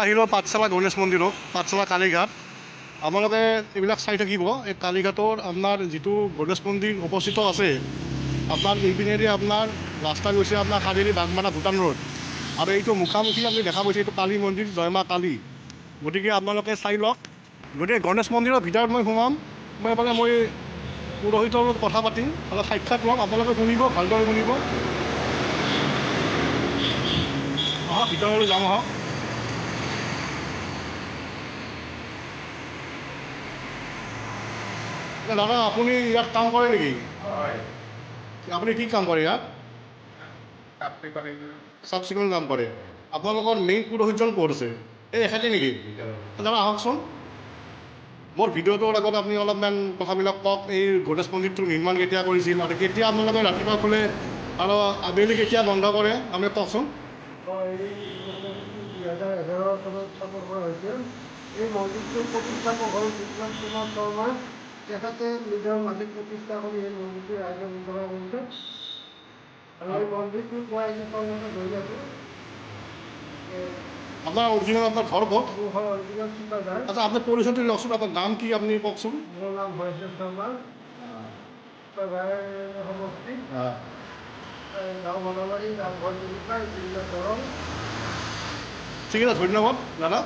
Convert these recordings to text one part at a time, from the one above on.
আহিলোঁ পাঠশালা গণেশ মন্দিৰত, পাঠশালা কালীঘাট। আপোনালোকে এইবিলাক চাই থাকিব। এই কালীঘাটৰ আপোনাৰ যিটো গণেশ মন্দিৰ অৱস্থিত আছে, আপোনাৰ এইপিনেদি আপোনাৰ ৰাস্তা গৈছে আপোনাৰ খাজেৰি বাঘমাৰা ভূটান ৰোড, আৰু এইটো মুখামুখি আপুনি দেখা পাইছে এইটো কালী মন্দিৰ, জয় মা কালী। গতিকে আপোনালোকে চাই লওক। গতিকে গণেশ মন্দিৰৰ ভিতৰত মই সোমাম, মই এফালে মই পুৰোহিতৰ লগত কথা পাতিম, অলপ সাক্ষাৎ ল'ম, আপোনালোকে শুনিব, ভালদৰে শুনিব। আহক, ভিতৰলৈ যাম আহক। দাদা, আপুনি ইয়াত কাম কৰে নেকি? হয়। আপুনি কি কাম কৰে ইয়াত? চাফ চিকুণ কাম কৰে। আপোনালোকৰ মেইন পুৰোহিতজন ক'ত আছে? এই এখেতে নেকি? দাদা আহকচোন, মোৰ ভিডিঅ'টোৰ আগত আপুনি অলপমান কথাবিলাক কওক। এই গণেশ মন্দিৰটো নিৰ্মাণ কেতিয়া কৰিছিল আৰু কেতিয়া আপোনালোকে ৰাতিপুৱা খোলে আৰু আবেলি কেতিয়া বন্ধ কৰে, আপুনি কওকচোন। এই 2011 চনত স্থাপন কৰা হৈছিল। এই মন্দিৰটোৰ প্ৰতিষ্ঠাপক হ'ল বিপ্লৱ কুমাৰ শৰ্মা। তেখেতে নিজৰ মাটিত প্ৰতিষ্ঠা কৰি এই মন্দিৰটো ৰাইজে ঘোষণা কৰিছে, আৰু এই মন্দিৰটোত মই আজি চৰণতে ধৰি আছোঁ। আপোনাৰ অৰিজিনেল আপোনাৰ ঘৰ ক'ত? মোৰ ঘৰ অৰিজিনেল চিপাঝাৰ। আচ্ছা, আপোনাৰ পৰিচয়টো দিয়কচোন, আপোনাৰ নাম কি আপুনি কওকচোন। মোৰ নাম হৰেশ্বৰ শৰ্মা, চিপাঝাৰ সমষ্টি, গাঁও মনবাৰী, নামঘৰ জিলিকা, জিলা দৰং। ঠিক আছে, ধন্যবাদ দাদা।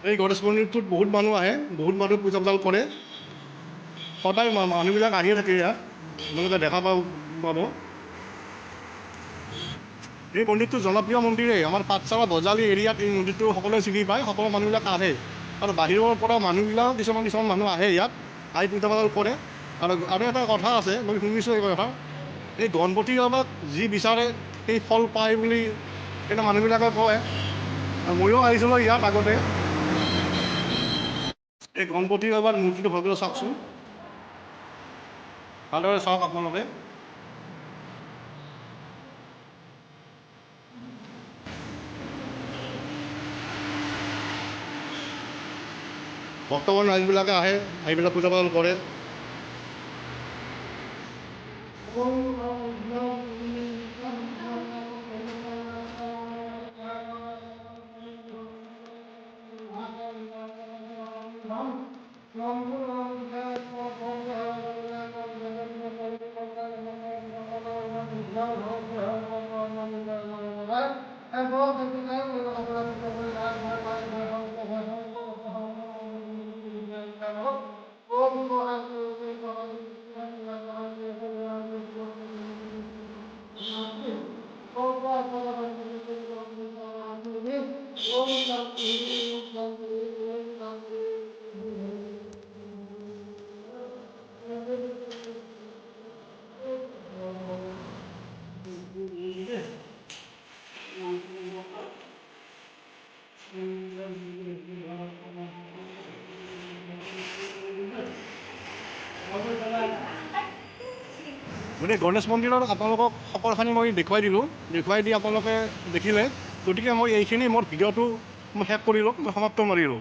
এই গণেশ মন্দিৰটোত বহুত মানুহ আহে, বহুত মানুহ পূজা পাতল কৰে। সদায় মানুহবিলাক আহিয়ে থাকে ইয়াত, আপোনালোকে দেখা পাব। এই মন্দিৰটো জনপ্ৰিয় মন্দিৰেই। আমাৰ পাঠশালা বজালী এৰিয়াত এই মন্দিৰটো সকলোৱে চিনি পায়, সকলো মানুহবিলাক আহে, আৰু বাহিৰৰ পৰা মানুহবিলাক কিছুমান কিছুমান মানুহ আহে ইয়াত, আহি পূজা পাতল কৰে। আৰু এটা কথা আছে, মই শুনিছোঁ এই কথা, এই গণপতি বাবাক যি বিচাৰে সেই ফল পায় বুলি কিন্তু মানুহবিলাকে কয়। আৰু ময়ো আহিছিলোঁ ইয়াত আগতে। এই গণপতি বাবাৰ মূৰ্তিটো ভালদৰে চাওকচোন, ভালদৰে চাওক আপোনালোকে। ভক্তগণ ৰাইজবিলাকে আহে, আহি পেলাই পূজা পাতল কৰে। গতিকে গণেশ মন্দিৰত আপোনালোকক সকলোখিনি মই দেখুৱাই দিলোঁ, দেখুৱাই দি আপোনালোকে দেখিলে। গতিকে মই এইখিনি মোৰ ভিডিঅ'টো মই শেষ কৰিলোঁ, মই সমাপ্ত মাৰিলোঁ।